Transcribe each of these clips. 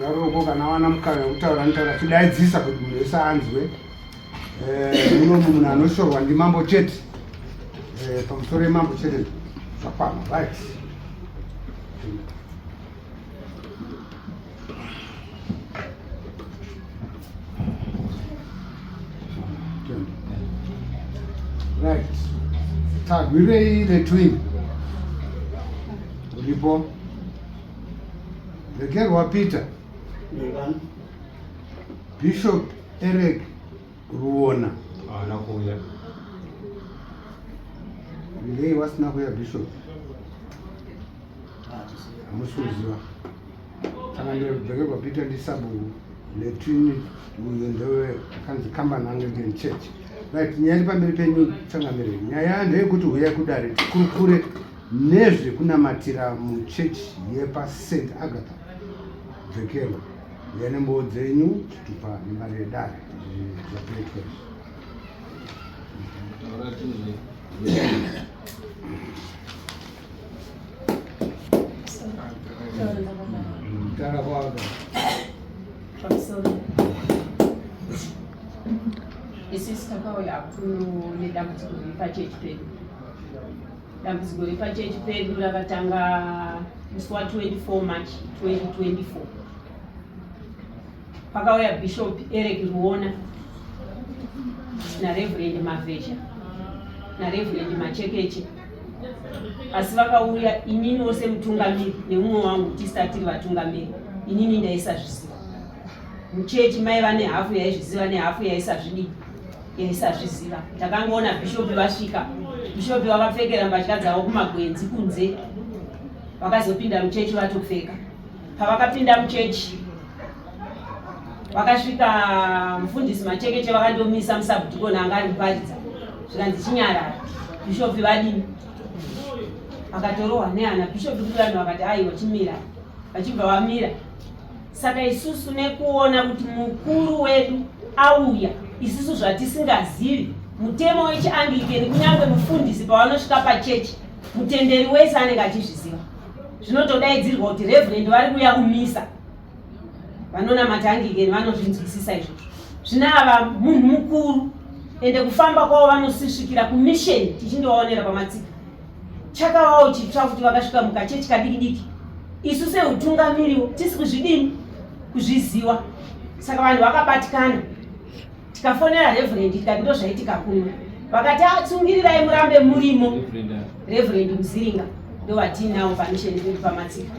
Roko kana wana mukana wekutaura anotaura achidaidzisa kuti munhu wese anzwe. Eh, muno munhu anoshorwa ndimambo chete. Eh, pamusoro yemambo chete zvakwana right. Right. Tagwirei the twin. Uripo. Regerwa Peter. Bishop Eric Ruona. Haana kuuya. Ndei wasina kuuya Bishop? Hamusi kuziva. Saka ndebhekerwa Peter ndisabhuku netwini uyo ndewe akanzi Kambani Anglican Church. Right, nyaya iri pamberi penyu changamire. Nyaya ndeyekuti huyai kudare tikurukure Nezvekunamatira muchechi yepa St Agatha Bvekero, uyai nembowo dzenyu, chitupa nemari yedare zvapetwa izvi. Taura kwako. Pamusoro. Isusu takauya kuno nedambudziko riri pachechi pedu. Dambudziko repachechi pedu rakatanga musi wa 24 March 2024 pakauya Bishop Eric Ruona naReverend Mavhezha naReverend Machekeche asi vakauya ininiwo semutungamiri neumwe wangu tisati tiri vatungamiri inini ndaisazviziva muchechi maiva nehafu yaizviziva nehafu yaisazvidii yaisazviziva takangoona bhishopi vasvika bhishopi vakapfekera mbatya dzavo kumagwenzi kunze vakazopinda muchechi vatopfeka pavakapinda muchechi vakasvika mufundisi machekeche vakandomisa musabhudhikoni anga ari kuparidza zvikanzi chinyarara bhishopi vadini vakatorohwa nehana bhishopi kuti vanhu vakati aiwa chimira vachibva vamira Saka isusu nekuona kuti mukuru wedu auya, isusu zvatisingazivi mutemo wechiAnglican, kunyange mufundisi pavanosvika pachechi, mutenderi wese anenge achizviziva. Zvinotodaidzirwa kuti reverend vari kuuya kumisa. Vanonamata Anglican vanozvinzwisisa izvozvo. Zvino ava munhu mukuru, ende kufamba kwavo vanosisvikira kumisheni tichindovaonera pamatsika. Chakavawo chitsva kuti vakasvika mukachechi kadiki diki, isu seutungamiriwo tisi kuzvidini kuzviziwa. Saka vanhu vakabatikana, tikafonera reverend tikati ndozvaitika kuno, vakati atsungirirai murambe murimo. Reverend Muziringa ndovatiinawo pamisheni pedu pamatsika,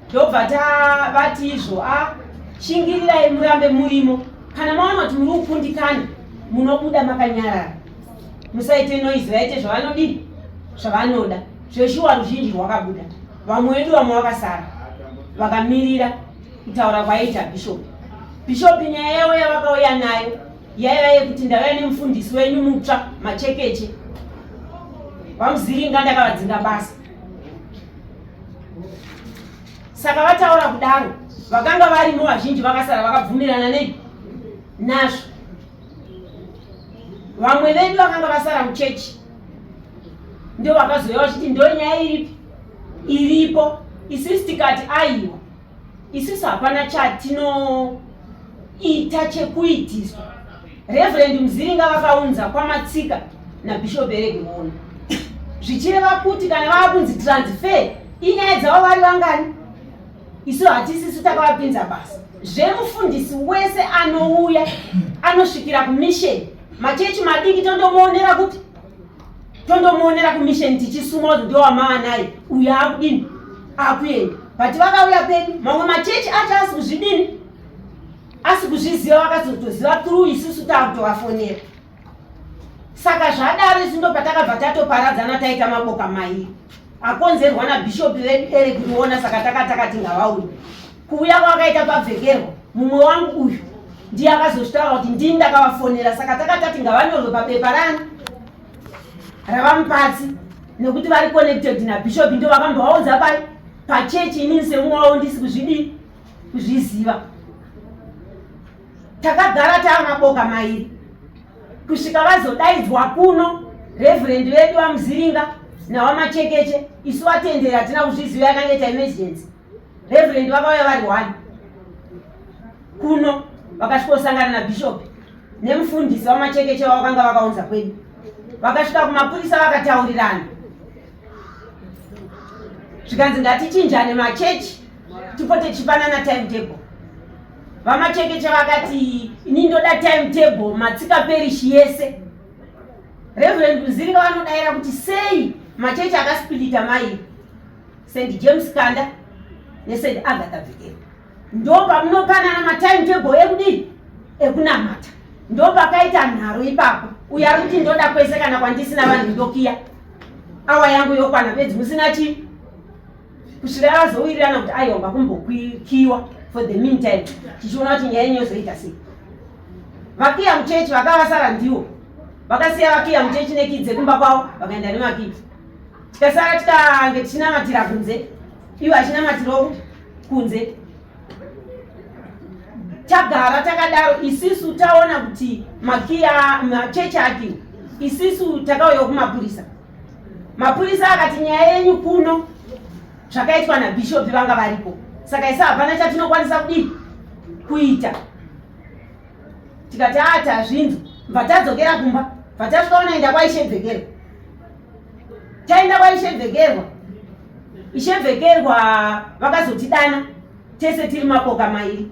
ndobva tavati izvo a shingirirai murambe murimo, kana maona kuti muri kukundikana munobuda makanyarara, musaite noise, vaite zvavanodii zvavanoda. Zveshuwa ruzhinji rwakabuda, vamwe vedu vamwe vakasara vakamirira kutaura kwaiita bhishopi. Bhishopi nyaya yavo yavakauya nayo yaiva yekuti ndauya nemufundisi wenyu mutsva Machekeche, vaMuziringa ndakavadzinga basa. Saka vataura kudaro, vakanga varimo vazhinji vakasara vakabvumirana nei nazvo. Vamwe vedu vakanga vasara muchechi ndio vakazouya vachiti ndo nyaya iripi iripo. Isusu tikati aiwa, isusu hapana chatinoita chekuitiswa. Reverend Muziringa vakaunza kwaMatsika naBishop Eric Ruona, zvichireva kuti kana vava kunzi transfer inyaya dzavo vari vangani, isu hatisisu takavapinza basa. Zvemufundisi wese anouya anosvikira kumisheni, machechi madiki tondomuonera kuti tondomuonera kumisheni tichisuma kuti ndowamava naye uyu akudini akuenda. But vakauya pedu mamwe machechi acho asi kuzvidini asi kuzviziva, vakazotoziva through isusu takutovafonera. Saka zvadaro isu ndo patakabva tatoparadzana taita maboka mairi akonzerwa nabhishopi vedu Eric Ruona. Saka takati ngavauye. Kuuya kwakaita pabvekerwa mumwe wangu uyu ndiye akazozvitaura kuti ndini ndakavafonera. Saka takatati ngavanyorwe pabepa rani ravamupatsi nekuti vari connected nabhishopi, ndo vakambovaunza pai pachechi. Inini semumwe wavo ndisi kuzvidii kuzviziva. Takagara taa maboka mairi kusvika vazodaidzwa kuno reverend vedu vaMuziringa nawaMachekeche. Isu vatenderi hatina kuzviziva, yakange ita emergency. Reverend vakauya vari one. Kuno vakasvikosangana nabhishopi nemufundisi vaMachekeche vavakanga vakaunza kwedu. Vakasvika kumapurisa vakataurirana, zvikanzi ngatichinjane machechi tipote tichipanana timetable. VaMachekeche vakati ini ndoda timetable Matsika perishi yese. Reverend Muziringa vanodaira kuti sei machechi akasplita mairi, St James Kanda neSt Agatha Bvekero, ndo pamunopanana matimetable ekudii, ekunamata. Ndo pakaita nharo ipapo. Uyo ari kuti ndoda kwese, kana kwandisina vanhu ndokiya, awa yangu yokwana bedzi musina chii, kusvika vazowirirana kuti aiwa, ngakumbokiwa for the meantime, tichiona kuti nyaya yenyu yozoita sei. Vakiya muchechi, vakavasara ndiwo vakasiya vakiya muchechi nekii dzekumba kwavo, vakaenda nemakii. Tikasara tikange tichinamatira kunze, ivo achinamatirawo kunze. Tagara takadaro, isisu taona kuti makiya machechi akiwa, isisu takauyawo kumapurisa. Mapurisa akati nyaya yenyu kuno zvakaitwa nabhishopi vanga varipo, saka isa hapana chatinokwanisa kudii kuita. Tikati aa, tazvinzwa. Bva tadzokera kumba, bva tasvika unoenda kwaishebvekerwa. Taenda kwaishebvekerwa, ishebvekerwa vakazotidana tese tiri mapoka mairi.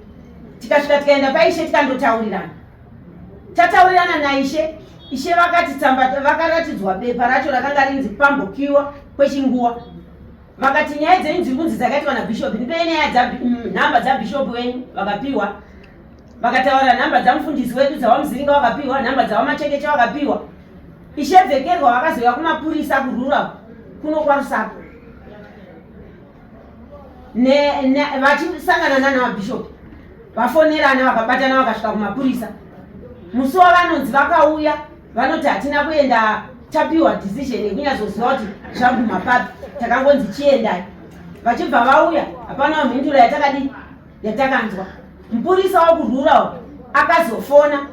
Tikasvika tikaenda paishe, tikandotaurirana. Tataurirana naishe, ishe vakati tsamba, vakaratidzwa bepa racho rakanga rinzi pambokiwa kwechinguva. Vakati nyaya dzenyu dziri kunzi dzakaitwa nabhishopi, ndipei nyaya, nhamba dzabhishopi wenyu. Vakapiwa, vakataura nhamba dzamufundisi wedu dzawaMuziringa, vakapiwa nhamba dzawamachekeche, vakapiwa. Ishebvekerwa vakazouya kumapurisa kurural kuno kwaRusapo vachisangana nana mabhishopi, vafonerana, vakabatana, vakasvika kumapurisa. Musi wavanonzi vakauya, vanoti hatina kuenda tapiwa decision yekunyatsoziva kuti zvaguma papi, takangonzi chiendai. Vachibva vauya, hapana mhinduro yatakadii yatakanzwa. Mupurisa wakurural akazofona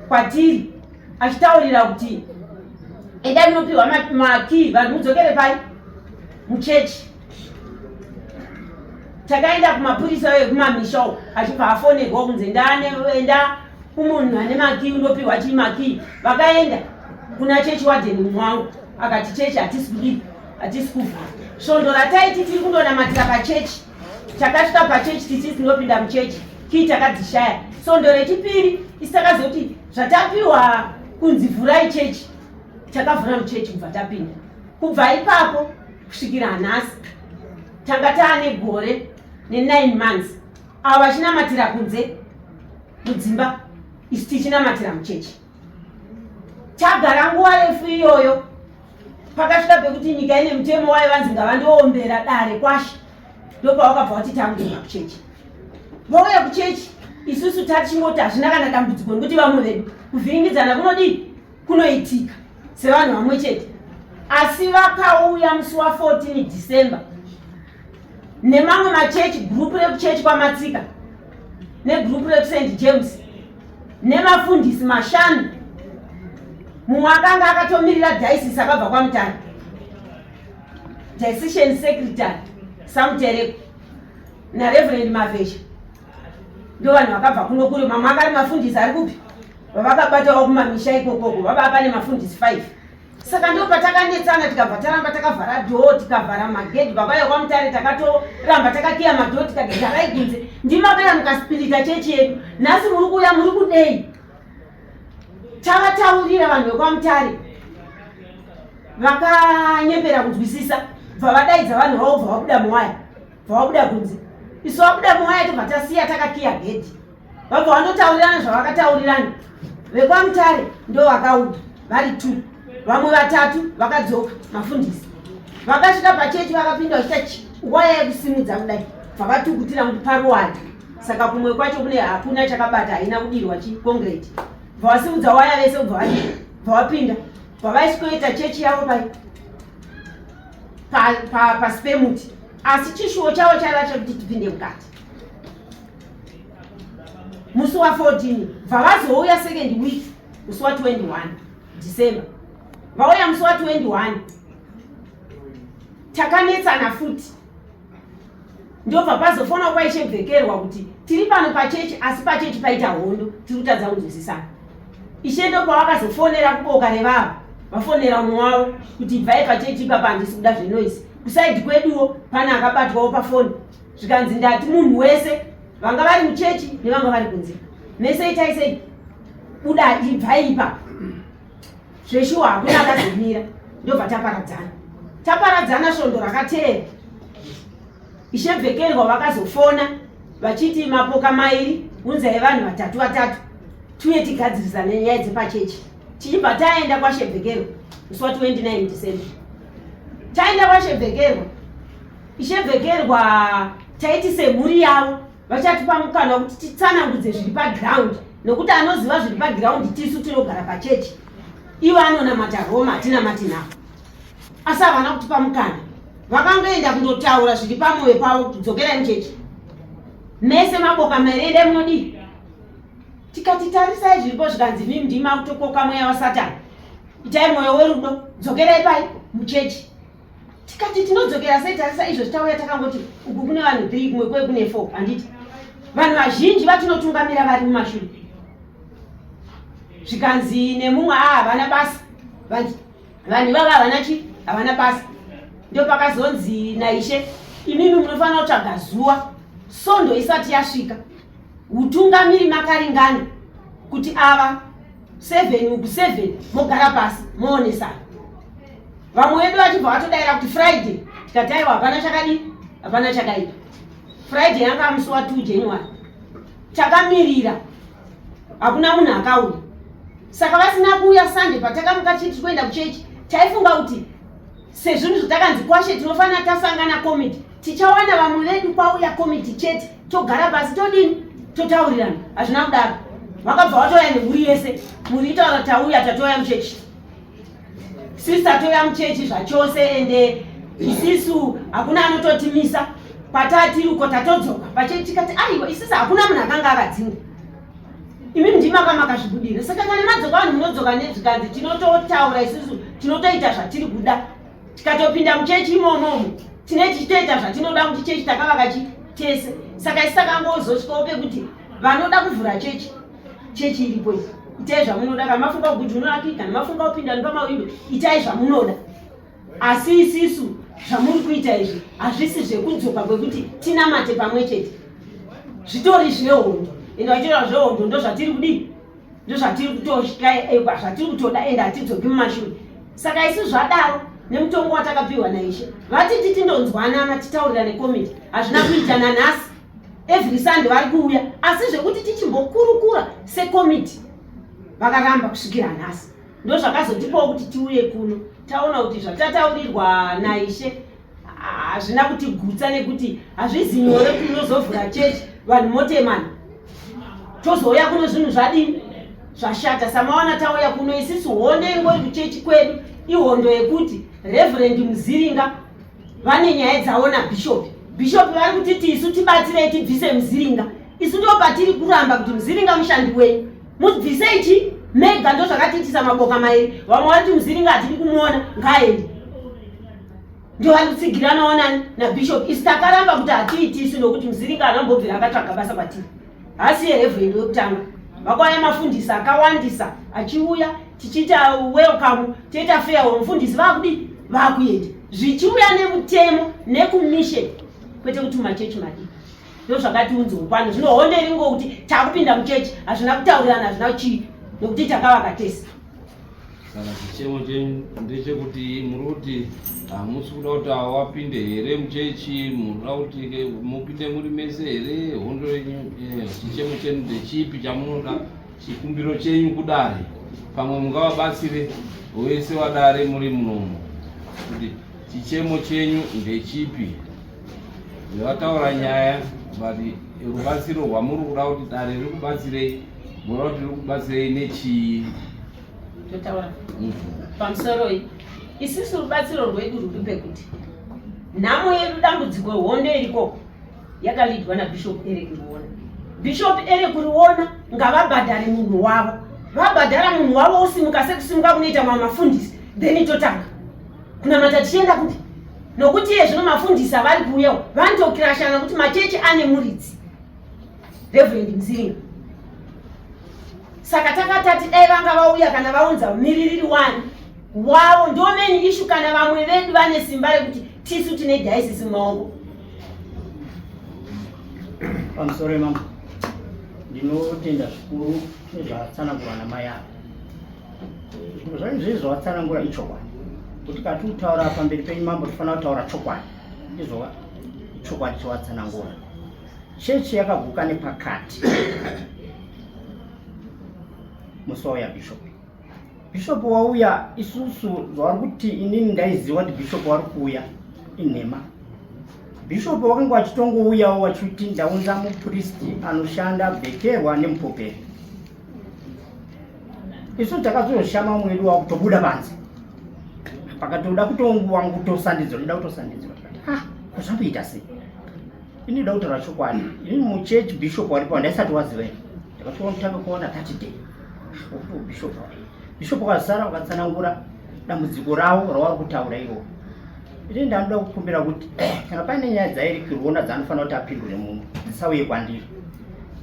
kwatiri achitaurira kuti enda munopiwa makii, vanhu mudzokere pai muchechi. Takaenda kumapurisa ekumamisha uko, achibva afonerwa kunzi enda kumunhu ane makii undopiwa chii makii. Vakaenda kuna chechi warden mwangu, akati chechi hatisi kudii, hatisi kuvhura. Svondo rataiti tiri kundonamatira pachechi, takasvika pachechi tichisi tinopinda muchechi, kii takadzishaya. Svondo rechipiri isi takazoti zvatapiwa kunzi vhurai chechi, takavhura muchechi kubva tapinda. Kubva ipapo kusvikira nhasi tanga taane gore ne9 months, avo vachinamatira kunze mudzimba, isu tichinamatira muchechi. Tagara nguva refu iyoyo. Pakasvika pekuti nyika ine mutemo wayo, vanzi ngavandoombera dare kwashe. Ndopavakabva vati takuenda kuchechi. Vouya kuchechi, isusu tachingoti hazvina kana dambudziko, nekuti vamwe vedu kuvhiringidzana kunodii, kunoitika sevanhu vamwe chete. Asi vakauya musi wa14 December nemamwe machechi, gurupu rekuchechi kwaMatsika negurupu rekuSt James nemafundisi mashanu. Mumwe akanga akatomirira diocese akabva kwaMutare, diocesan secretary Samutereko naReverend Mavesha, ndo vanhu vakabva kuno kuri. Mamwe akari mafundisi ari kupi vavakabatawo kumamisha ikokoko, vava pane mafundisi 5. Saka ndo patakanetsana, tikabva taramba takavhara dhoo, tikavhara magedhi. Vakauya kwaMutare, takatoramba takakiya madhoo, tikati garai kunze. Ndimakaya mukasplita chechi yedu, nhasi muri kuuya muri kudei? Tavataurira, vanhu vekwaMutare vakanyepera kunzwisisa, bva vadaidza vanhu vavo, bva vabuda muwaya, bva vabuda kunze. Isu vabuda muwaya, tobva tasiya takakiya gedhi. Vabva vanotaurirana zvavakataurirana. VekwaMutare ndo vakauya vari two, vamwe vatatu vakadzoka. Mafundisi vakasvika pachechi, vakapinda vachiita waya yekusimudza kudai, bva vatukutira kuti paruware. Saka kumwe kwacho kune hakuna chakabata, haina kudirwa chiconcrete. Bva vasimudza waya vese, bva vadii, bva vapinda, bva vaisikoita chechi yavo pai pasi pemuti. Asi chishuwo chavo chaiva chekuti tipinde mukati. Musi wa14 bva vazouya second week, musi wa21 December. Vauya musi wa21, takanetsana futi. Ndobva pazofona kwaishebvekerwa kuti tiri pano pachechi, asi pachechi paita hondo, tiri kutadza kunzwisisana. Ishe ndopavakazofonera kuboka revava, vafonera umwe wavo kuti ibvai pachechi ipapa, handisi kuda zvenoise. Kusaidi kweduwo pane akabatwawo pafoni, zvikanzi ndati munhu wese vanga vari muchechi nevanga vari kunze mese itai sei, buda, ibvai ipapa. Zveshuwa hakuna akazomira, ndobva taparadzana. Taparadzana svondo rakateera, Ishebvekerwa vakazofona vachiti mapoka mairi, unzai vanhu vatatu vatatu tuye tigadzirisane nyaya dzepachechi. Tichibva taenda kwaShebvekerwa musi wa 29 December. Taenda kwaShebvekerwa, Ishebvekerwa taiti semhuri yavo vachatipa mukana wekuti titsanangudze zviri paground, nokuti anoziva zviri paground tisu tinogara pachechi, ivo anonamata Roma, hatinamati navo. Asi havana kutipa mukana, vakangoenda kundotaura zviri pamwoyo pavo kuti dzokerai muchechi mese maboka mairi, endai munodii. Tikati tarisai zviripo, zvikanzi mimi ndima kutokoka mweya waSatani, itai mwoyo werudo, dzokerai pai muchechi. Tikati tinodzokera sei? Tarisa izvo titauya takangoti uku kune vanhu 3, kumwe kwe kune 4, handiti vanhu vazhinji vatinotungamira vari mumashure. Zvikanzi nemumwe, a havana basa vanhu ivava, havana chi havana basa. Ndo pakazonzi naIshe, imimi munofanira kutsvaga zuva sondo isati yasvika, utungamiri makaringana, kuti ava 7 uku 7 mogara pasi moonesana. Vamwe vedu vachibva vatodaira kuti Friday. Tikati aiwa, hapana chakadii, hapana chakaipa. Friday yanga musi wa 2 January, takamirira, hakuna munhu akauya. Saka vasina kuuya Sunday patakamuka chiti kuenda kuchechi, taifunga kuti sezvinhu zvatakanzi kwashe tinofanira tasangana komiti, tichawana vamwe vedu kwauya komiti chete, togara pasi todini, totaurirana. Hazvina kudaro, vakabva vatouya nemhuri yese. Mhuri itaura, tauya, tatouya muchechi, sisi tatouya muchechi zvachose, ende isisu hakuna anototimisa patatiri uko, tatodzoka pachechi. Tikati aiwa, isisi hakuna munhu akanga akadzinga, imi ndimaka makazvibudira. Saka kana madzoka vanhu munodzoka nezvikanzi tinototaura isusu, tinotoita zvatiri kuda. Tikatopinda muchechi imomomo tine tichitoita zvatinoda, kuti chechi takavaka chi tese. Saka isi takangozosvikawo pekuti vanoda kuvhura chechi, chechi iripo iyi, itai zvamunoda. Kana mafunga kuti unoaki, kana mafunga kupinda nepamawindo, itai zvamunoda. Asi isisu zvamuri kuita izvi hazvisi zvekudzoka kwekuti tinamate pamwe chete, zvitori zvehondo. Ende vachitaura zvehondo, ndo zvatiri kudii, ndo zvatiri kutosvika, zvatiri kutoda, ende hatidzoki mumashure. Saka isu zvadaro nemutongo watakapiwa naIshe, vatiti tindonzwanana titaurira nekomiti, hazvina kuita nanhasi. Every Sunday vari kuuya, asi zvekuti tichimbokurukura sekomiti vakaramba kusvikira nhasi. Ndo zvakazotipawo kuti tiuye kuno, taona kuti zvatataurirwa naIshe hazvina kutigutsa, nekuti hazvizi nyore kuti unozovhura chechi vanhu motemana, tozouya kuno zvinhu zvadini, zvashata. Samawana tauya kuno isisu, hondo ingori kuchechi kwedu ihondo yekuti Reverend Muziringa vane nyaya dzavo nabhishopi. Bhishopi vari kutiti isu tibatsirei tibvise Muziringa. Isu ndo patiri kuramba kuti Muziringa mushandi wenyu, mubvisei chi mega. Ndo zvakatiitisa maboka mairi. Vamwe vari kuti Muziringa hatidi kumuona, ngaaende, ndo vari kutsigiranawo nani, nabhishopi. Isu takaramba kuti hatiitisi, nokuti Muziringa anambobvira akatsvaga basa kwatiri, hasi yereverend wekutanga. Vakauya mafundisi akawandisa achiuya, tichiita welcome, toita farewell, mufundisi vaakudii, vaakuenda, zvichiuya nemutemo nekumission, kwete kuti machechi madii. Ndo zvakatiunzawo pano. Zvino honde ringo kuti takupinda muchechi, hazvina kutaurirana, hazvina chii, nokuti takavaka tese. Saka chichemo chenyu ndechekuti muri kuti hamusi kuda kuti awapinde here muchechi, muri kuda kuti mupinde muri mese here? Hondo yenyu, chichemo chenyu ndechipi chamunoda, chikumbiro chenyu kudare? Pamwe mungavabatsire wese wadare muri munomu kuti chichemo chenyu ndechipi. Vataura nyaya, but rubatsiro rwamuri kuda kuti dare rikubatsirei, munoda kuti rikubatsirei nechii? Totaura pamusoro iyi, isisu rubatsiro rwedu rwuri pekuti nhamo yedu, dambudziko, hondo iriko yakalidwa naBishop Eric Ruona. Bishop Eric Ruona ngavabhadhare munhu wavo. Vabhadhara munhu wavo, osimuka sekusimuka kunoita mamwe mafundisi, then totanga kunamata tichienda kupi? Nokuti iye zvino mafundisi avari kuuyawo vanotokirashana kuti machechi ane muridzi, Reverend Mziringa. Saka takatati dai vanga vauya kana vaunza mumiririri wani wavo, ndo main issue. Kana vamwe vedu vane simba rekuti tisu tine diocese mumaoko. Pamusoro mambo, ndinotenda zvikuru nezvatsanangurwa namai ava. Zvinhu zvacho zvese zvavatsanangura ichokwadi, kuti kati kutaura pamberi penyu mambo tofanira kutaura chokwadi. Ndizvo chokwadi chavatsanangura. Chechi yakaguka nepakati musi wauya bhishopi. Bhishopi wauya, isusu zvavari kuti inini ndaiziva kuti bhishopi wari kuuya inhema. Bhishopi wakanga wachitongouyawo wachiti ndaunza mupristi anoshanda bhekerwa nemupoperi. Isu takazoshama umwe wedu wakutobuda panze, pakatoda kutonguwangutosandidzwa, ndoda kutosandidzwa. Tikati ah, kuzvamboita sei? Ini ndoda kutaura chokwadi, ini muchechi bishop waripo handaisati waziva ini. Ndakatoona kutanga kuona that day okuti bishop bishop wakazara wakatsanangura dambudziko ravo ravari kutaura ivo. Ini ndanoda kukumbira kuti kana paine nyaya dzairi kuona dzaanofanira kuti apindure muno dzisauye kwandiri,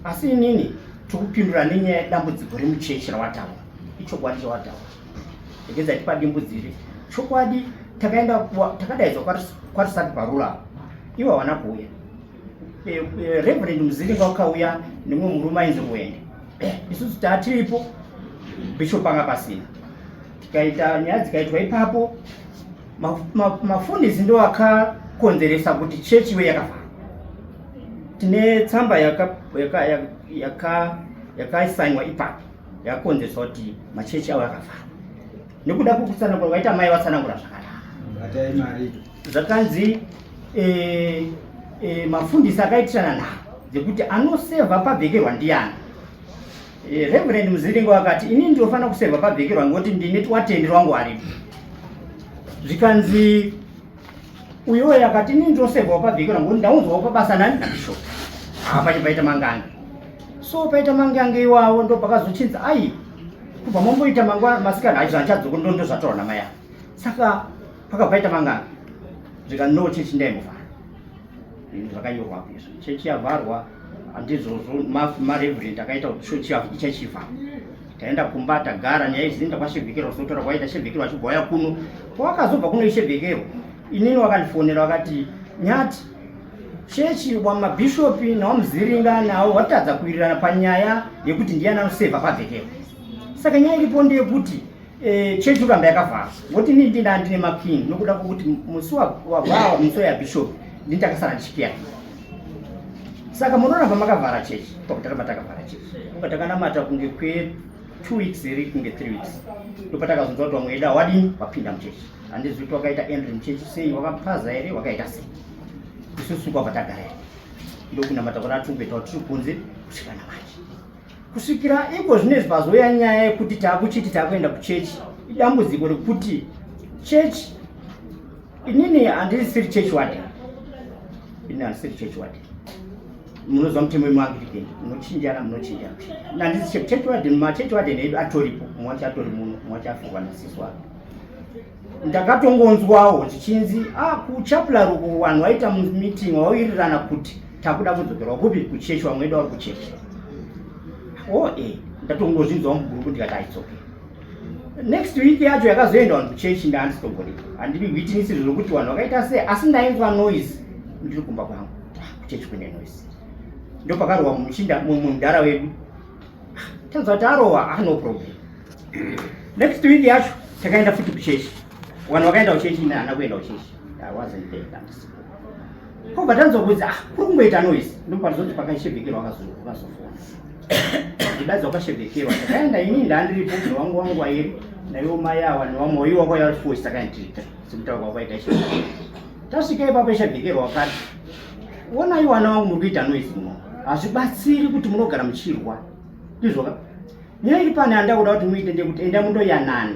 asi inini tikupindura nenyaya yedambudziko remuchechi rawataura. Ichokwadi chawataura, regedza tipadimbudzire chokwadi. Takaenda takadaidzwa kwarisati parura, ivo havana kuuya. Reverend Muziringa wakauya nemumwe murume ainzi Ruwende. Isusu taatiripo, bishop anga pasina. Tikaita nyaya dzikaitwa ipapo, mafundisi ndo akakonzeresa kuti chechi iwe yakavharwa. Tine tsamba yakasainwa ipapo yakakonzeresa kuti machechi avo akavharwa nekuda kwekutsanangura vaita mai vatsanangura zvakanaka. Zvakanzi mafundisi akaitirana nharo dzekuti anosevha pabhekerwa ndiyani. Reverend Muziringo akati ini ndinofanira kusevha pabhekerwa ngekuti ndine watendi wangu aripo. Zvikanzi uyoyo akati ini ndinosevhawo pabhekerwa ngekuti ndaunzwawo pabasa nani nabishop. Apa paita mangange, so paita mangange iwawo ndo pakazochinzi ai kubva mamboita mangwana masikana acho achadzoka, ndo zvataura namai avo. Saka pakabva paita mangange, zvikanzi no, chechi ndaimbovhara. Zvinhu zvakanyorwa apo izvo, chechi yavharwa handizvozvo. Mareverend akaita kuti chechi ichachivharwa. Taenda kumba, tagara nyaya izinda kwashevhekerwa, sotora kwaita shevhekerwa achibva waya kuno. Pawakazobva kuno ishevhekerwa, inini wakandifonera wakati nyati chechi wamabhishopi nawamuziringa nawo watadza kuwirirana panyaya yekuti ndiyani anosevha pavhekerwa. Saka nyaya iripo ndeyekuti chechi kuramba yakavharwa ngokuti inini ndinda ndine making nokuda kwokuti musi wavhawa musi yabhishopi ndini takasara ndichikiya. Saka munoramba makavhara chechi pakuti taramba takavhara chechi unga takanamata kunge kwe 2 weeks iri kunge 3 weeks, ndopatakazonzwa kuti vamwe vedu wadini wapinda muchechi. Handizivi kuti wakaita entry muchechi sei, wakapaza here, wakaita sei. Isusu kwabva tagara here ndokunamata kwatatungoita tiri kunze kusvika namanje, kusvikira iko zvinezvi pazouya nyaya yekuti taakuchiti taakuenda kuchechi. Idambudziko rekuti chechi, inini handisiri church warden, ini handisiri church warden. Munoziva mutemo wemuAnglican, munochinjana munochinjana. Handisi church warden. Machurch warden edu atoripo, mumwe wacho atori muno, mumwe wacho afirwa nasisi wake. Ndakatongonzwawo zvichinzi ah, kuchapel uku vanhu vaita meeting vawirirana kuti takuda kudzokerwa kupi, kuchechi, vamwe vedu vari kuchechi. O e ndatongozvinzwa mugurupu, ndikati aitsoke. Next week yacho yakazoenda vanhu kuchechi, ndaandisitomboripo, handiri witness zvokuti vanhu vakaita sei, asi ndainzwa noise ndiri kumba kwangu. Ah, kuchechi kune noise. Ndo pakarohwa muchinda mudhara wedu. Ah, tanzwa kuti arohwa. Ah, no problem. Next week yacho takaenda futi kuchechi, vanhu vakaenda kuchechi, ine hana kuenda kuchechi, I wasn't there, handisipo. Kobva tanzwa kunzi ah, kuri kungoita noise. Ndopatozoti pakaishevhekerwa akazofona ndidadza wakashevhekerwa. Takaenda, ini ndandiripo newangu wangu wairi naiwo mai awa nevamwe waiwa kwaiva vari four. Takaenda tiri three sekutaura kwakwaita ishevhekerwa. Tasvika ipapo, ishevhekerwa wakati onai wana wangu, muri kuita noise muno, hazvibatsiri kuti munogara muchirwa. Ndizvoka nyaya iri pane handakuda kuti muite ndekuti enda mundoyanana,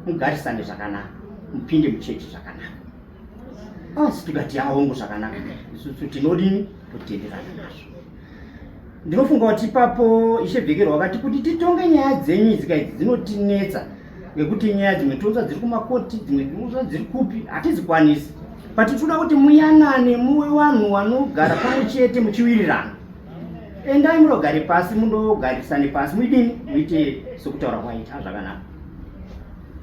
mugarisane zvakanaka, mupinde muchechi zvakanaka. Asi tikati aongo zvakanaka, isusu tinodini, totenderana nazvo. Ndinofunga kuti ipapo ishevhekerwa wakati kuti titonge nyaya dzenyu idzi kaidzi dzinotinetsa ngekuti nyaya dzimwe tonzwa dziri kumakoti, dzimwe tinonzwa dziri kupi, hatizikwanisi. But tinoda kuti muyanane, muwe vanhu vanogara pamwe chete muchiwirirana. Endai munogare pasi, mundogarisane pasi, muidini, muite sokutaura kwaita zvakanaka.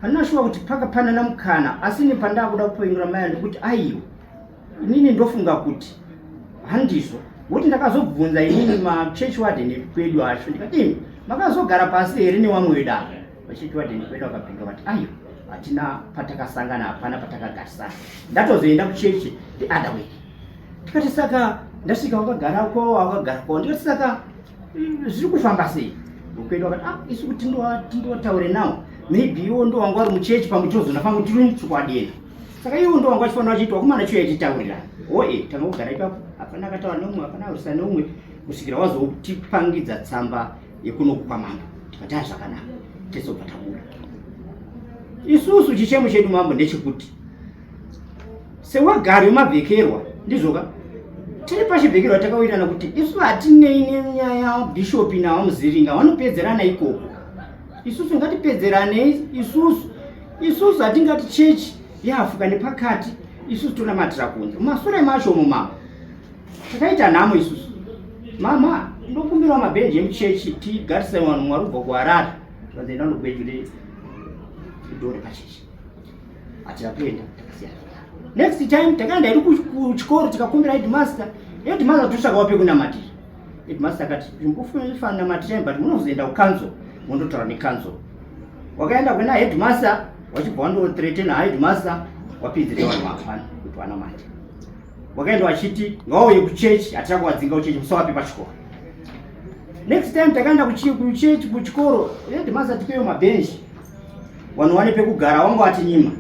Handina shuwa kuti pakapanana mukana, asi ini pandakuda kupindura mai ndikuti aiwa, inini ndofunga kuti handizvo, ngokuti ndakazobvunza inini machurch warden kwedu acho, ndikati imi makazogara pasi here newamwe wedu ava? Vachurch warden kwedu akapindura vati aiwa, hatina patakasangana, hapana patakagarisana. Ndatozoenda kuchechi the other way. Tikati saka ndasvika wakagara ko wakagara ko, ndikati saka zviri kufamba sei? Ukwedu akati ah, isu kuti tindotaure nawo, maybe iwo ndo wanga wari muchechi pamwe tozona pamwe tiri chokwadena. Saka iwo ndo wanga wachifanira wachiitwa wakomana chiuya chitaurirana. Oe tanga kugara ipapo, hapana akataura neumwe, hapana aurisa neumwe, kusvikira wazotipangidza tsamba yekunoku kwamambo. Tikati ah, zvakanaka, tese obva tabuda. Isusu chichemo chedu mambo ndechekuti sewagari wemabvekerwa, ndizvoka tiri pachibvekerwa takawirirana kuti isu hatinei nenyaya bhishopi nawamuziringa vanopedzerana ikoko. Isusu ngatipedzeranei isusu, isusu hatingati chechi yafuka nepakati, isusu tonamatira kunze mumasure macho umo mama takaita nhamo isusu. Mama ndokumbirawo mabhenji emuchechi tigarise vanhu mwari kubva kuHarare vanzoenda ndogwejure dhori pachechi, hatina kuenda, takasiyana. Next time takaenda iri kuchikoro tikakumbira headmaster, headmaster totsvaka wape kunamatira. Headmaster akati mbofanira namatira, but munozoenda kucouncil mondotaura necouncil. Wakaenda kuna headmaster wachibva wandothreaten headmaster, wapinzira vanhu vapano kuti vanamate. Wakaenda wachiti ngauye kuchechi, hatina kuwadzinga kuchechi, musawape pachikoro. Next time takaenda kuchechi kuchikoro, headmaster tipewo mabhenji vanhu wane pekugara, wanga watinyima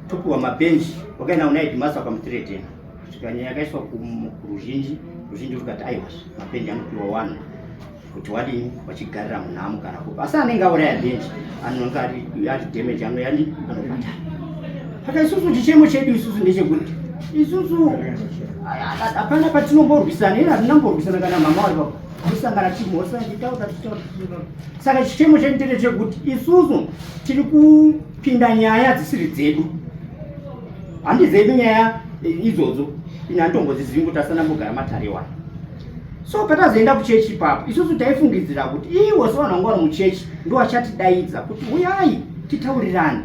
topiwa mabhenji. Wakaenda kuna headmaster wakamuthreaten, kusvika nyaya yakaiswa kuruzhinji, ruzhinji rukati aiwa, mabhenji anopiwa vanhu kuti wadini wachigarira munhamo kana kupa, asi anenge auraya bhenji anonge ari damage anoyani anobhadhara. Saka isusu chichemo chedu isusu ndechekuti isusu hapana patinomborwisana, ina hatinamborwisana kana mama vari papo kusangana tichimhosana tichitaura tichitaura. Saka chichemo chedu ndechekuti isusu tiri kupinda nyaya dzisiri dzedu, handi dzedu nyaya idzodzo, ini handitombodzizivi kuti asana mbogara matare wani. So patazoenda kuchechi ipapo isusu taifungidzira kuti iwo sevanhu vanga vari muchechi ndo vachatidaidza kuti uyai titaurirane.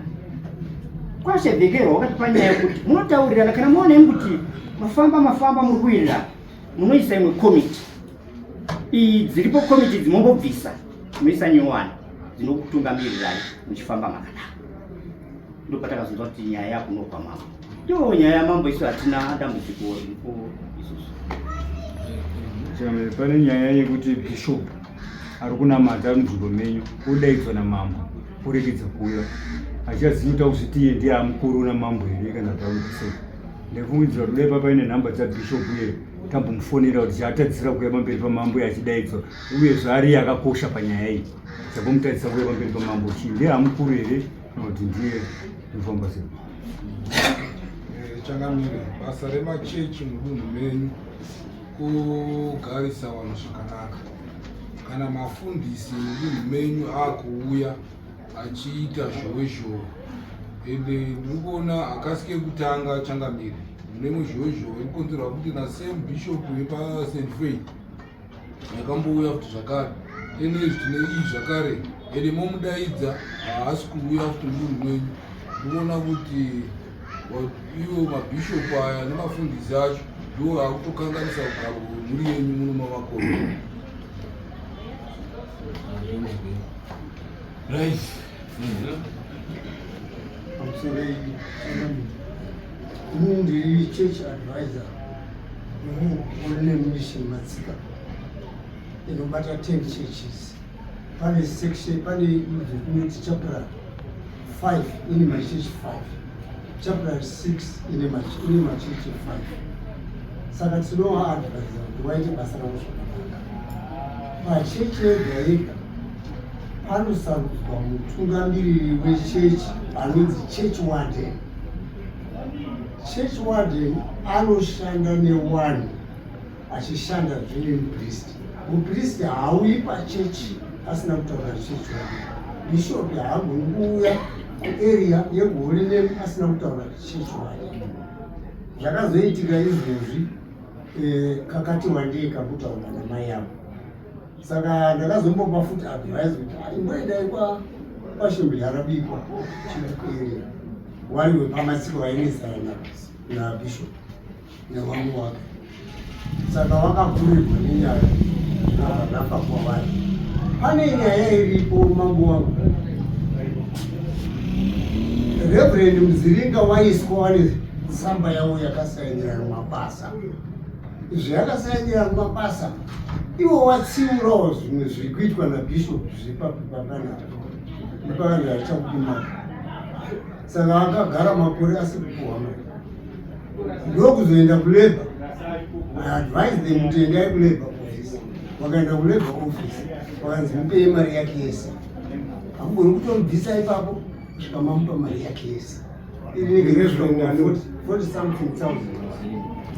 Kwashevhekerwa wakatipa nyaya yekuti munotaurirana kana maona imi kuti mafamba mafamba muri kuwirirana, munoisa imwe komiti. Iyi dziripo komiti dzimombobvisa, munoisa nyowani dzinokutungamirirai muchifamba makanaka. Ndopatakazonzwa kuti nyaya yakunobva mambo. Ndiyo nyaya yamambo, isu hatina dambudziko riripo isusu. Pane nyaya yekuti bishop ari kunamata munzvimbo menyu odaidzwa namambo oregedza kuuya, achiazivi kuti akuzviti iye ndiye amukuru namambo here kana kuti akuti sei. Ndaifungidzira kuti dai papaine nhamba dzabishop uye tambomufonera kuti chaatadzisira kuuya pamberi pamambo uye achidaidzwa, uye zvaari iye akakosha panyaya iyi, chambomutadzisa kuuya pamberi pamambo chii? Ndiye amukuru here kana kuti ndiye inofamba sei? Changamire, basa remachechi mudunhu menyu kugarisa vanhu zvakanaka. Kana mafundisi mudunhu menyu akuuya achiita zhowe zhowe, ende ndiri kuona hakasi kekutanga changamire, mune zhowe zhowe irikonzerwa kuti nasame bishop vepaSt Faith yakambouya futi zvakare, ene izvi tine iyi zvakare, ende momudaidza haasi kuuya futi mudunhu menyu. Ndikuona kuti ivo mabhishopu aya nemafundisi acho ndiwo akutokanganisa ugaro hwemhuri yenyu muno mavakoro. Right. Pamusoro ini ndiri church advisor muHoly Mission Matsika inobata 10 churches. Pane section, pane inoti chapter 5 ine machechi 5, chapter 6 ine machechi 5. Saka tinovaadvisa kuti vaite basa ravo zvakanaka. Pachechi yega yega panosarudzwa mutungamiriri wechechi anonzi church warden. Church warden anoshanda neone achishanda zvine mupristi. Mupristi haauyi pachechi asina kutaura church warden. Bishop haagoni kuuya kuarea yeHoly Name asina kutaura church warden. Zvakazoitika izvezvi eh, kakati wandei kakutaura namai avo, saka ndakazombopa futi advice kuti ah, imboendai kwaShembe yarabikwa chikuerera wari wepamatsiko vainetsana nabishop nevamwe wake, saka wakakurirwa nenyaya zvinobva zvafa kwavari. Pane nyaya iripo, mambo wangu, Reverend Muziringa waiswa wane tsamba yavo yakasainira mabasa. Zvayakasainira mabasa, iwo watsiurawo zvimwe zviri kuitwa nabishop zvepapanapa nepakanzi hatichakupi mari, saka akagara makore asi kupuhwa mari, ndokuzoenda kulabor. I advise them kuti endai kulabor office. Wakaenda kulabor office, wakanzi mupei mari yake yese, hamugoni kutomubvisa ipapo kusvika mamupa mari yake yese. Inenge 40 something thousand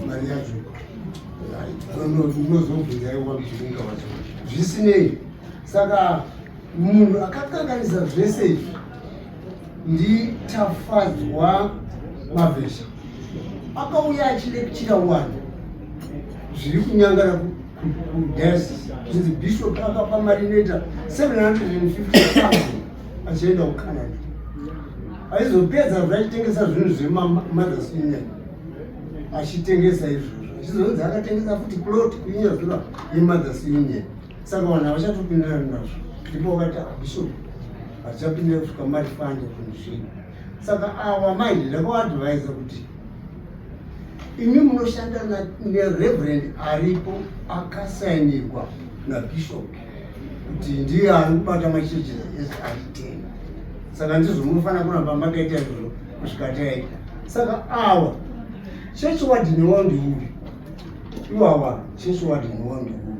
mari yacho. Unozobvunza iwa muchiringa wacho, zvisinei. Saka munhu akakanganisa zvese izvi ndiTafadzwa Mavhesha, akauya achilectura wani zviri kunyangara kudiocese, zvinzi bishop akapa mari inoita 750,000 achienda kuCanada, aizopedza zvachitengesa zvinhu zvemamothers union, achitengesa izvozvo, achizonzi akatengesa futi plot kuinyazura yemothers union. Saka vanhu havachatopindirana nazvo, ndipo wakati ah, bishop hatichapindira kusvika mari fande zvinhu zvenyu. Saka ava manje ndakavaadvisa kuti imi munoshanda nereverend aripo akasainirwa nabishop kuti ndiye ari kubata machechi ese ari 10, saka ndizvo munofanira kuramba makaita izvozvo kusvika taita. Saka awa church warden wao ndiuyu, iwawa church warden wao ndiuyu,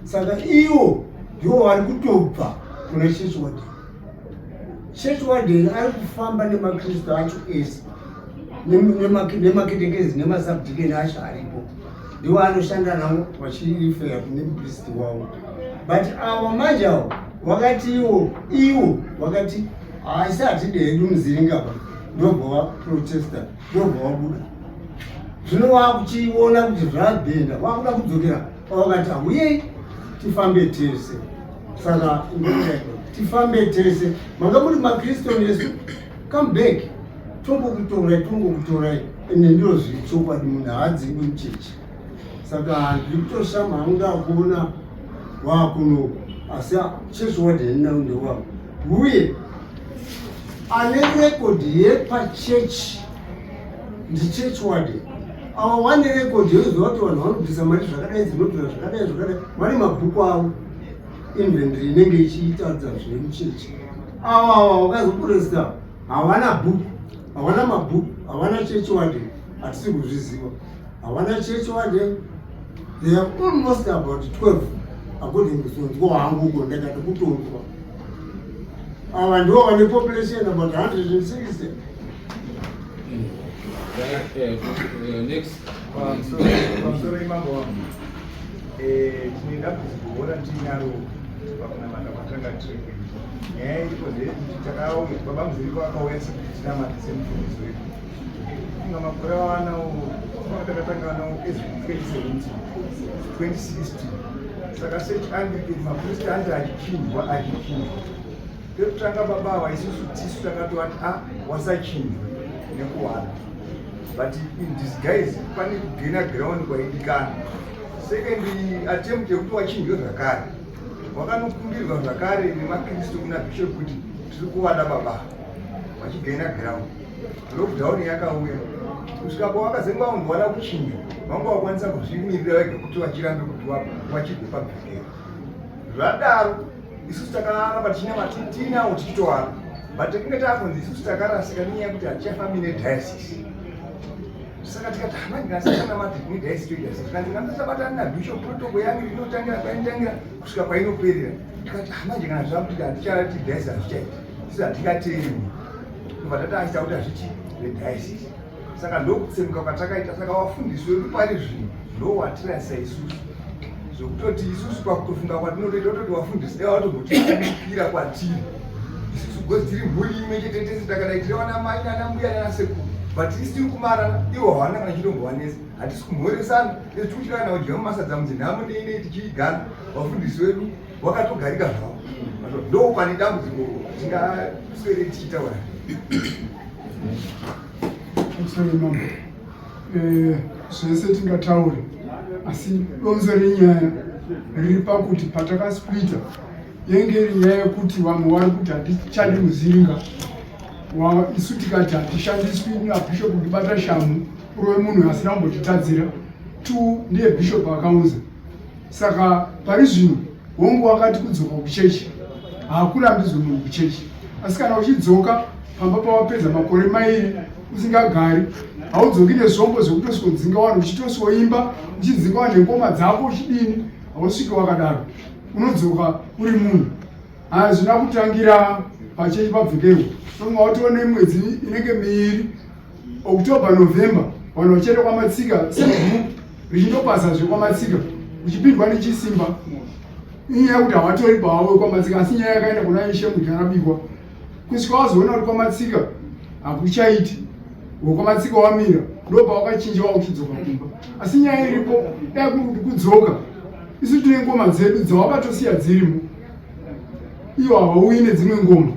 saka iwo ndiwo vari kutobva kuna church warden. Church warden ari kufamba nemakristu acho ese nemaketekezi nemasabdikeni acho aripo, ndiwo anoshanda navo vachirifera kune mupristi wavo. But ava manje avo wakati iwo iwo wakati haisi, hatidi hedu muziringa, ndobva waprotesta, ndobva wabuda. Zvino wakuchiona kuti zvabhenda, wakuda kudzokera, wakati hauyei tifambe tese. Saka tifambe tese, manga muri makristu nesu, come back, tongokutorai, tongokutorai. Ende ndiro zviri chokwadi, munhu haadzingwi muchechi. Saka ndiri kutoshama hangu ndakuona wakuno, asi church warden nao ndewavo, uye ane rekodhi yepachechi ndichurch warden. Ava wane rekodhi yoziva kuti vanhu vanobvisa mari zvakadai, dzinobvira zvakadai zvakadai, vane mabhuku avo, inventory inenge ichiitadza zvemuchechi. Ava ava vakazopresta havana bhuku, havana mabhuku, havana church warden, hatisi kuzviziva, havana church warden. They are almost about 12 according kuzonzwa hangu uko ndakati kutonzwa. Ava ndivo vane population about 160. Next. Pamusoro imambo wangu, tine dambudziko ratiinaro pakunamata kwatanga tiri kuita. Nyaya iripo ndeyekuti takauya, baba Muziriko akauya sekuti tinamate semufundisi wedu. Inga makore awanawo takatanga nawo 2017, 2016, saka sechianglican mapristi anzi achichinjwa, achichinjwa. Pekutanga baba ava isusu tisu takatovati a wasachinjwa nekuwana, but in disguise pane kugaina ground kwaidikana. Second attempt yekuti wachinjwe zvakare, wakanokumbirwa zvakare nemakristu kuna bishop kuti tiri kuvada baba, vachigaina ground. Lockdown yakauya, kusvika pawakazenge vanhu vada kuchinjwa, vanga vakwanisa kuzvimirira vega kuti vachirambe kuti wachibve pabhekero. Zvadaro isusu takaramba tichinamata tiinawo tichitowana, but tinge takunzi isusu takarasika nenyaya yekuti hatichafambi nediocese. Saka tikati hamangasakanamati nediocese toita sei? Zvikanzi ngamusabatana nabishop, protocol yangu inotangira kwainotangira kusvika kwainoperera. Tikati hamanje kana zvakuti hatichati diocese hazvichaiti, isu hatingateeri, kubva tati aita kuti hazvichi rediocese. Saka ndokutsemuka kwatakaita. Saka wafundisi wedu pari zvino ndowatirasa isusu, zvekutoti isusu pakutofunga kwatinotoita tototi wafundisi dai watombotiipira kwatiri isusu, gozi tiri mhuri imwe chete tese takadai, tiri vana mai nana mbuya nana sekuru. But isi tiri kumarana, ivo hawana kana chinombovanetsa. Hatisi kumhoresana, isu tiri kutyana kudya mumasadza mudzinhamo nei nei tichiigana. Vafundisi vedu wakatogarika zvavo. Ndo pane dambudziko tingaswere tichitaura. Sorry, mama. Eh, zvese tingataure asi donzo renyaya riri pakuti patakasplita yenge iri nyaya yekuti vamwe vari kuti hatichadi muziringa isu tikati hatishandiswi nabishop kutibata shamhu urove munhu asina kumbotitadzira two ndiye bishop akaunza Saka pari zvino hongu wakati kudzoka kuchechi hakurambidzwe munhu kuchechi, asi kana uchidzoka pamba pawapedza makore mairi usingagari haudzoki nezvombo zvekutosvodzinga vanhu uchitosvoimba uchidzinga vanhu nengoma dzako uchidini, hausviki wakadaro, unodzoka uri munhu. Hazvina kutangira pachechi pabvekerwa, tonga watone mwedzi inenge miiri October, November vanhu vachienda kwaMatsika same group richindopasazve kwaMatsika uchipindwa nechisimba. Inyaya yekuti havatori pavo kwaMatsika, asi nyaya yakaenda kuna Ishe Mudyarabikwa kusvika wazoona kuti kwaMatsika hakuchaiti, wekwaMatsika wamira ndopawakachinja wakuchidzoka kumba. Asi nyaya iripo dai kuri kuti kudzoka, isu tine ngoma dzedu dzawakatosiya dzirimo, iwo havauyi nedzimwe ngoma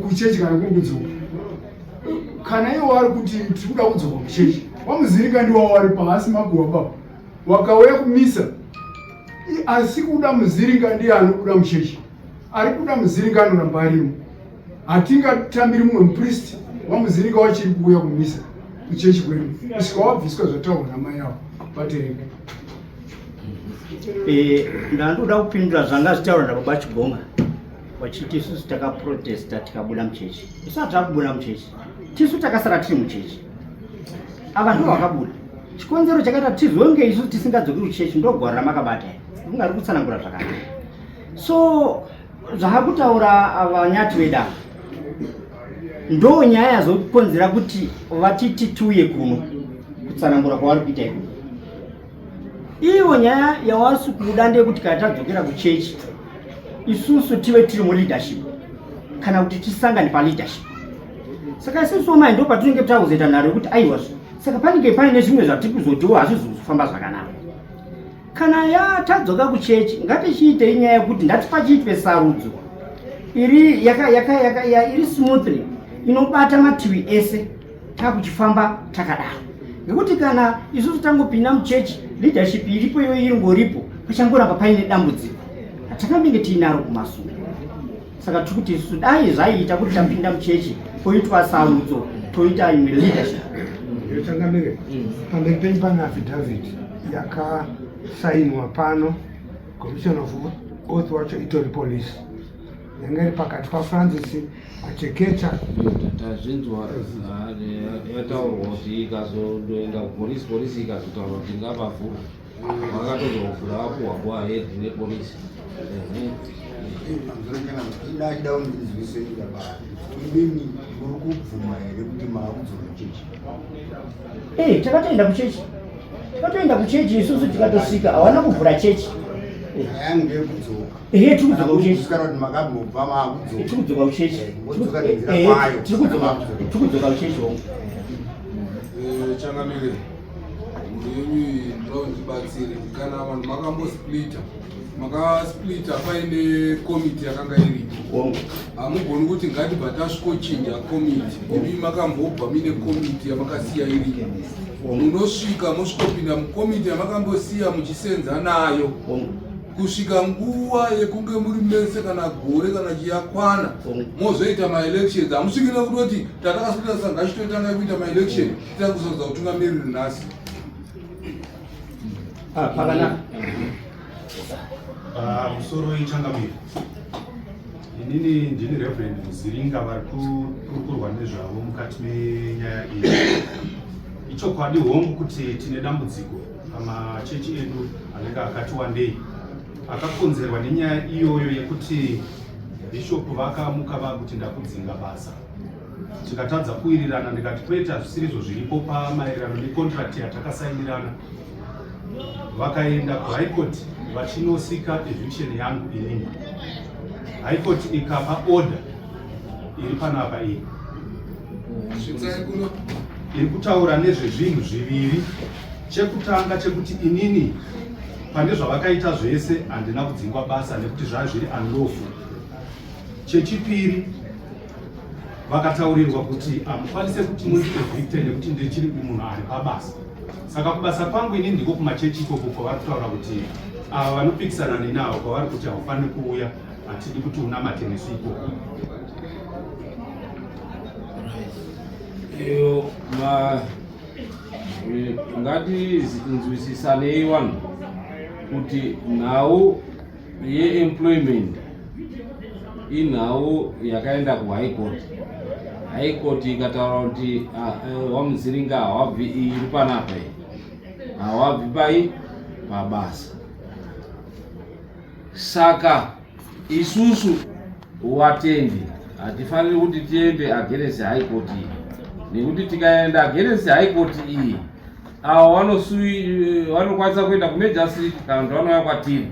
kuchechi kana kuri kudzoka. Kana iwo wari kuti tiri kuda kudzoka kuchechi, wamuzirika ndiwo wari paasi makuwa baba wakauya kumisa, asi kuda muziringa ndiye anobuda muchechi, ari kuda muziringa anoramba arimo. Hatingatambiri mumwe mupristi wamuziringa wachiri kuuya kumisa kuchechi kwedu kusvika wabviswa zvataurwa namai avo vatereka. Eh, ndandoda kupindura zvanga zvitaurwa nababa Chigonga vachiti isusu takaprotesta tikabuda muchechi. Isu hatina kubuda muchechi, tisu takasara tiri muchechi, ava ndivo vakabuda. Chikonzero chakaita tizonge isusu tisingadzoki kuchechi ndogwaro ramakabata iri ungari kutsanangura zvakanaka. So zvakutaura ava nyati vedava ndo nyaya yazokonzera kuti vatiti tiuye kuno kutsanangura kwavari kuita iko. Ivo nyaya yawasi kuda ndeyekuti kana tadzokera kuchechi isusu tive tiri muleadership kana kuti tisangane paleadership. Saka isusu mai ndo patinenge takuzoita nharo yekuti aiwa, saka panenge paine zvimwe zvatiri kuzotiwo hazvizofamba zvakanaka. Kana yatadzoka kuchechi ngatichiitei nyaya yekuti ndati pachiitwe sarudzo iri yaka, yaka, yaka, ya, iri smoothly inobata mativi ese takuchifamba takadaro, nekuti kana isusu tangopinda muchechi leadership iripo iyoyo iringoripo, pachangoramba paine dambudziko hatakambenge tiinaro kumasure. Saka tiri kuti isusu dai zvaiita kuti tapinda muchechi poitwa sarudzo toita imwe leadership. Changamire, pamberi penyu pane affidavit yakasainwa pano, commission of oath wacho itori police, yanga iri pakati paFrancis Machekecha. Tazvinzwa yataurwa kuti ikazondoenda kupolisi, polisi ikazotaura kuti ngavavhurwe, vakatozovhura vapuhwa go ahead nepolisi. Ndachida kundinzwise baba, imimi muri kubvuma here kuti maakudzoka kuchechi? Eh, takatoenda kuchechi, takatoenda kuchechi isusu tikatosvika hawana kuvhura chechi. Yangu ndeyekudzoka. Ehe, tiri kudzoka kuchechi. Kana kuti makambobva maakudzoka. Tiri kudzoka kuchechi. Modzoka nenzira kwayo. Tiri kudzoka, tiri kudzoka kuchechi hongu. Changamire, mhuri yenyu iyi ndoda kundibatsire. Kana vanhu makambosplita, makasplita paine komiti yakanga iripo, hamugoni kuti ngatibva tasvikochinja komiti. Imi makambobva muine komiti yamakasiya iripo, munosvika mosvikopinda mukomiti yamakambosiya muchisenza nayo kusvika nguva yekunge muri mese, kana gore kana chiyakwana, mozoita maelections. Hamusviki nekutoti tatakasvika ngachitotanga kuita maelection titanga kusarudza kutungamiriri nhasi. Pakanaka. Musoro ichangamire, inini ndini Reverend Muziringa vari kukurukurwa nezvavo mukati menyaya iyi. Ichokwadi hongu kuti tine dambudziko pamachechi edu anenge akati wandei, akakonzerwa nenyaya iyoyo yekuti bhishopu vakamuka vakuti ndakudzinga basa, tikatadza kuwirirana, ndikati kwete, hazvisirizvo zviripo pamaererano necontract yatakasainirana. Vakaenda kuhigh court vachinosika eviction yangu inini. High court ikapa order iri panapa iyi. Svitsai kuno. iri kutaura nezvezvinhu zviviri. Chekutanga chekuti inini pane zvavakaita zvese handina kudzingwa basa nekuti zvaa zviri unlawful. Chechipiri vakataurirwa kuti hamukwanise kuti mundievicte nekuti ndichiri munhu ari pabasa. Saka kubasa kwangu ini ndiko kumachechi ikoko kwavari kutaura kuti ava vanopikisana neni avo kwavari kuti haufaniri kuuya hatidi kuti unamate nesu ikoko. Iyo ma eh, ngatinzwisisanei vanhu kuti nhau yeemployment inhau yakaenda kuhigh court. High court ikataura kuti ah, eh, wamuziringa hawabvi iri panapa iyi hawabvi pai pabasa. Saka isusu watendi hatifaniri kuti tiende against high court iyi nekuti tikaenda against high court iyi avo vanokwanisa kuenda kumagistrate kana kuti vanouya kwatiri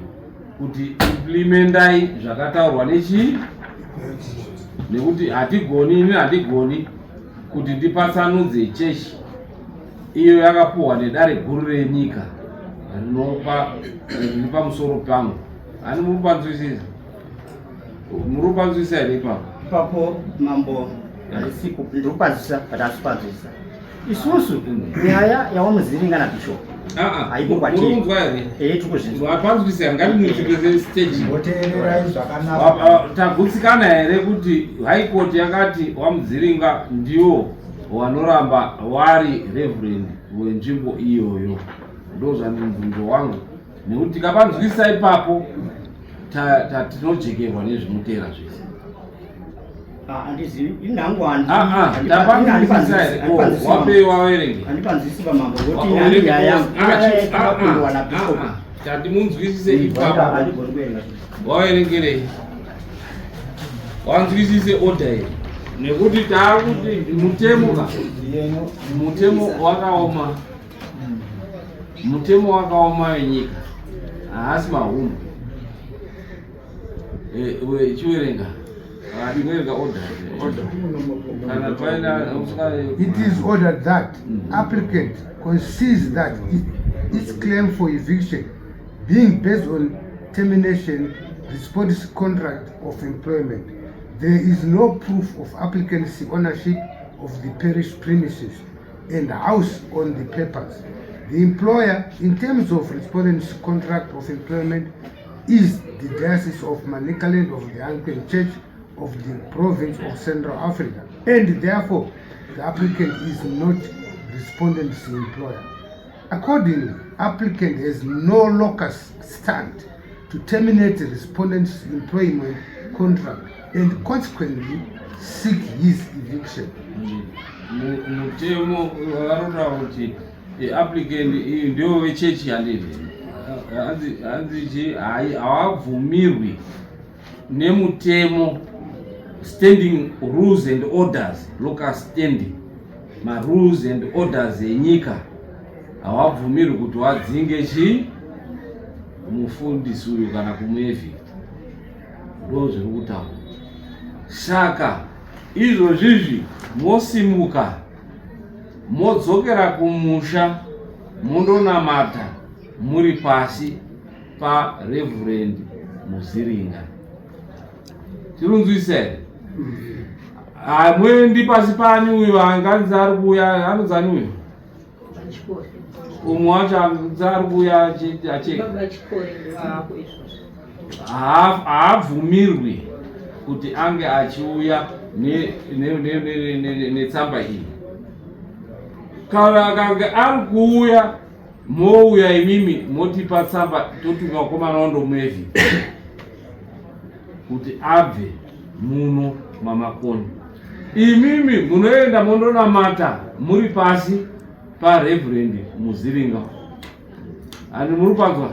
kuti implementai zvakataurwa nechii nekuti hatigoni ini handigoni kuti ndipatsanudze chechi iyo yakapuhwa nedare guru renyika rinopa riri pamusoro pangu ani muri kupanzwisisa muri kupanzwisisa here ipapo ipapo mambo handisi ndiri kupanzwisisa but hasi kupanzwisisa isusu nyaya yawamuziringa nabishop ah, ah. haipo kwatiri eh tikuzvinzwa wapanzwisisa ngatimuchipeze stage Voteererai zvakanaka tagutsikana here kuti high court yakati wamuziringa ndiwo wanoramba wari reverend wenzvimbo iyoyo ndozvandimubvunzo wangu nekuti tikapanzwisisa ipapo tinojekerwa nezvinoteera zvese ah, handizivi inhangu ah, ah, wape waverenge handipanzwisi pamambo kuti nyaya yangu tati munzwisise ipapo waverengerei wanzwisise order iyi nekuti taakuti mutemo ka mutemo wakaoma mutemo wakaoma wenyika haasi mahumbwe eh, chiwerenga tinoverenga order kana paina It is ordered that applicant concedes that its claim for eviction being based on termination response contract of employment. There is no proof of applicant's ownership of the parish premises and house on the papers. The employer, in terms of respondent's contract of employment, is the Diocese of Manicaland of the Anglican Church of the province of Central Africa, and therefore the applicant is not respondent's employer. Accordingly, applicant has no locus stand to terminate the respondent's employment contract and consequently seek his eviction. Mutemo vanotaura kuti eh, applicant iyi ndiyo vechechi handiti hanzi chi hawabvumirwi nemutemo standing rules and orders local standing marules and orders enyika hawabvumirwi kuti wadzinge chi mufundisi uyu kana kumuevhikta ndo zviri kutaura saka izvozvizvi mosimuka modzokera kumusha mondonamata muri pasi paReverend Muziringa. Tirunzwise here? Hamwendi pasi pani uyu anganzi ari kuuya anonzi ani uyu? Umwe wacho anganzi ari kuuya acheka. Haabvumirwi kuti ange achiuya netsamba iyi. Kana akange ari kuuya mouya imimi motipa tsamba totuma vakomana wandomuevi kuti abve muno mamakoni imimi munoenda mondonamata muri pasi pareverend muziringa ani muri panzwa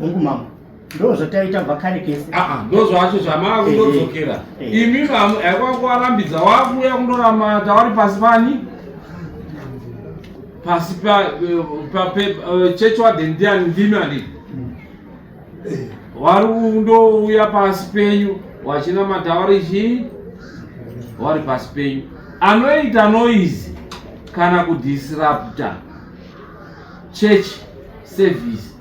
hongu mama ndo zvataita kubva kare kese ah, ah, ndo zvacho zvamaakundodzokera eh, eh. imi akwakuarambidza wakuuya kundoramata wari pasi pani pasi pa church warden ndiani ndimi andii wari kundouya pasi penyu wachinamata wari chii wari pasi penyu. Anoita noise kana kudisrupta church service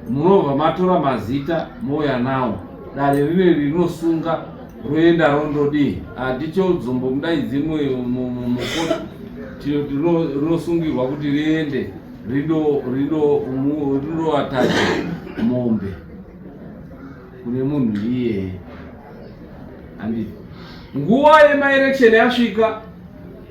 munobva matora mazita mouya nawo dare rine rinosunga roenda rondodii hatichozombomudaidzi mukoti rinosungirwa kuti riende rindoatacha mombe kune munhu iyeye handiti nguva yemaelection yasvika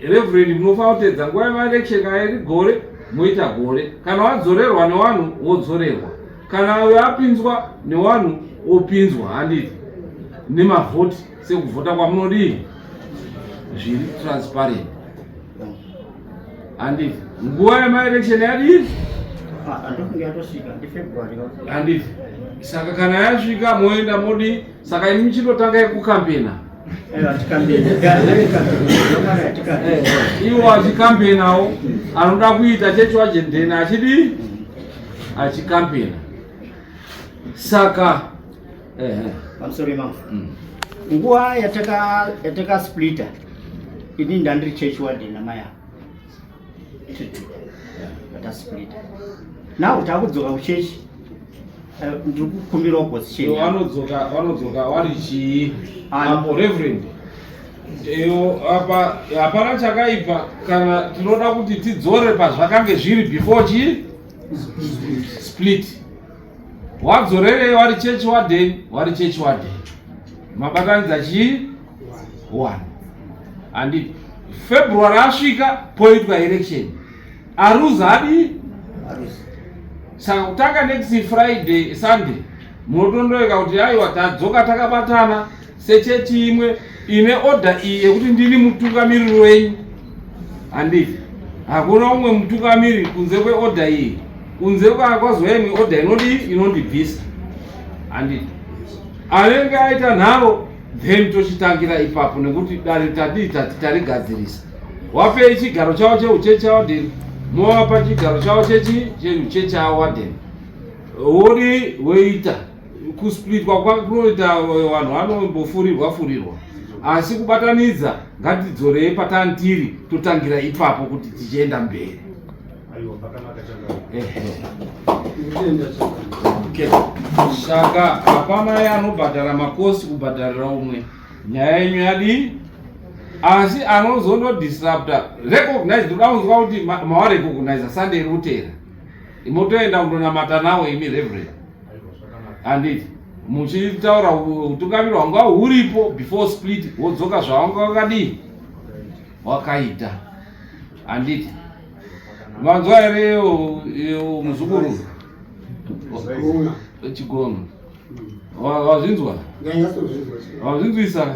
reverend munofanira kuteedza nguva yemaelection kana iri gore moita gore kana wadzorerwa newanhu wodzorerwa kana uyo apinzwa newanhu opinzwa handiti nemavhoti sekuvhota kwamunodii zviri transparent handiti nguva yemaelection yadii handiti saka kana yasvika moenda modii saka imi muchindotanga yekukambena iwo achikampenawo anoda kuita chechi wajendena achidii achikampena saka pamusoro imambo nguva yatakasplita ini ndandiri church warden namai avo tiri tatasplita now takudzoka kuchechi eh, ndiri kukumbirawo position vanodzoka vanodzoka vari chii apo reverend iyo apa hapana chakaipa kana tinoda kuti tidzore pazvakange zviri before chii split wadzorerei wari church warden wari church warden mabatanidza chii one handiti february asvika poitwa election aruza adii saka kutanga next friday sunday munotondoeka kuti aiwa tadzoka takabatana sechechi imwe ine order iyi yekuti ndini mutungamiriri wenyu handiti hakuna umwe mutungamiri kunze kweorder iyi kunze kwazouya imwe order inodii inondibvisa handiti anenge aita nharo then tochitangira ipapo nekuti dare tadii tati tarigadzirisa wapei chigaro chavo cheuchechi awadeni movapa chigaro chavo chechi cheuchechi awadeni wodi woita kusplitwa kunoita vanhu vanombofurirwa furirwa asi kubatanidza ngatidzorei patantiri totangira ipapo kuti tichienda mberi saka hapana anobhadhara makosi kubhadharira umwe nyaya yenyu yadii asi anozondodisrupta recognize ndoda kunzwa kuti mawarecognize sunday iri kuteera motoenda kundonamata nawo imi reverend handiti muchitaura utungamiri hwanga huripo before split wodzoka zvawanga wakadii wakaita handiti manzwa here muzukuru chigono wazvinzwa wazvinzwisa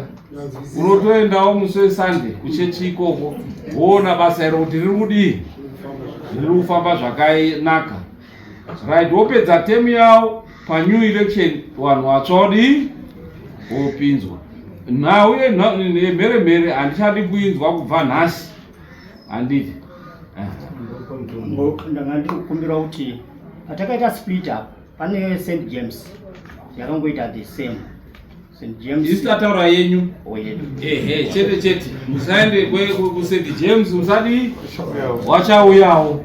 unotoendawo musi wesunday kuchechi ikoko woona basa iro kuti riri kudii riri kufamba zvakanaka right wopedza temu yawo panew election vanhu vatsva wodii wopinzwa nhau yemheremhere handichadi kuinzwa kubva nhasi handiti eh. Ndanga ndiri kukumbira kuti patakaita split up pane St James yakangoita the same St James isu tataura yenyu ehe chete chete musaende kuSt James musadii wachauyawo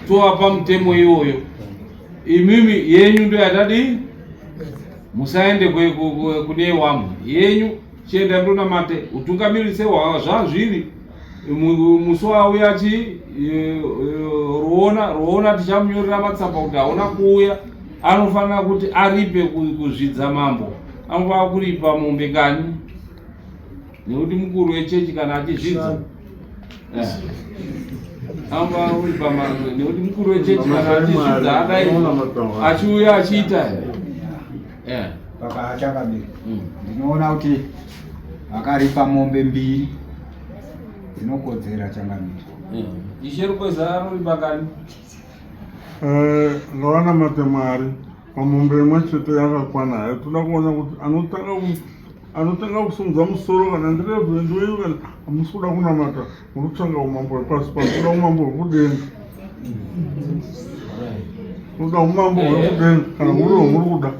tovapa mutemo iwoyo imimi yenyu ndo yatadii musaende kune wamwe yenyu chienda ndonamate utungamiriri sehwazvazviri musi wauya chi e, e, ruona ruona tichamunyorera matsamba kuti hauna kuuya anofanira kuti aripe kuzvidza mambo anofanira kuripa mombe kani nekuti mukuru wechechi kana achizvidza eh. anofanira kuripa nekuti mukuru wechechi kana achizvidza adai achiuya achiita eh. Pakachangamire ndinoona kuti vakaripa mombe mbiri dzinokodzera changamire. Ishe Rukweza anoripa kani? Eh, ngavanamate Mwari pamombe imwe chete yakakwana hayo. Toda kuona kuti anotanga anotanga kusimudza musoro kana ndireverend wenyu kana hamusi kuda kunamata muri kutsvanga umambo hwepasi pano toda umambo hwekudenga toda umambo hwekudenga kana muri hwamuri kuda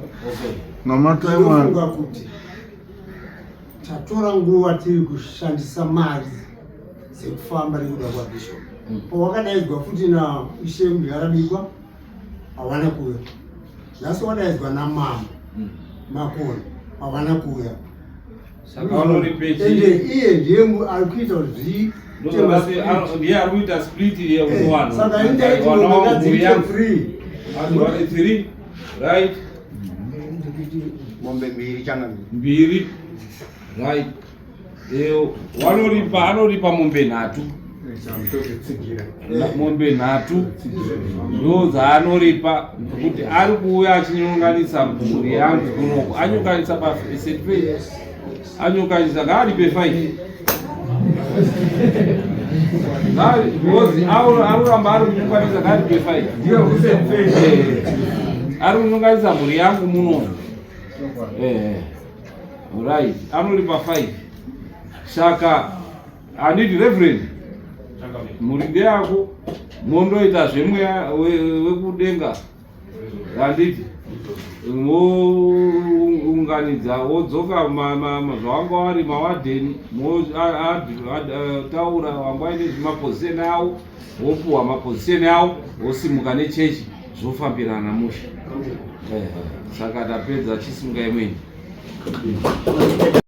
namatai Mwari kuti tatora nguva tiri kushandisa mari. dzekufamba nekuda kwabishop mm. pawakadaidzwa futi naishe muyarabikwa hawana kuuya nhasi wadaidzwa namambo mm. makoni hawana kuuya ende iye ndiye ari kuita kuti zviiendiye ari kuita split yevanhu saka indaiti free three right mombe mbiri changa mbiri right Eh, wanoripa anoripa mombe nhatu mombe nhatu ndo dzaanoripa kuti ari kuuya achinyonganisa mhuri yangu kunoko anyonganisa pasetfe anyonganisa ngaaripe fai because aruramba ari kunyonganisa ngaaripe fai eh, ari kunyonganisa mhuri yangu muno eh, Right, anoripa 5. Saka handiti reverend mhuri ndeyako mondoita zvemweya wekudenga handiti mounganidza wodzoka zvawanga wari mawadheni motaura wanga waine zvimapozisheni awo wopuhwa mapozisheni awo wosimuka nechechi zvofambirana mushe saka tapedza chisimuka imweni.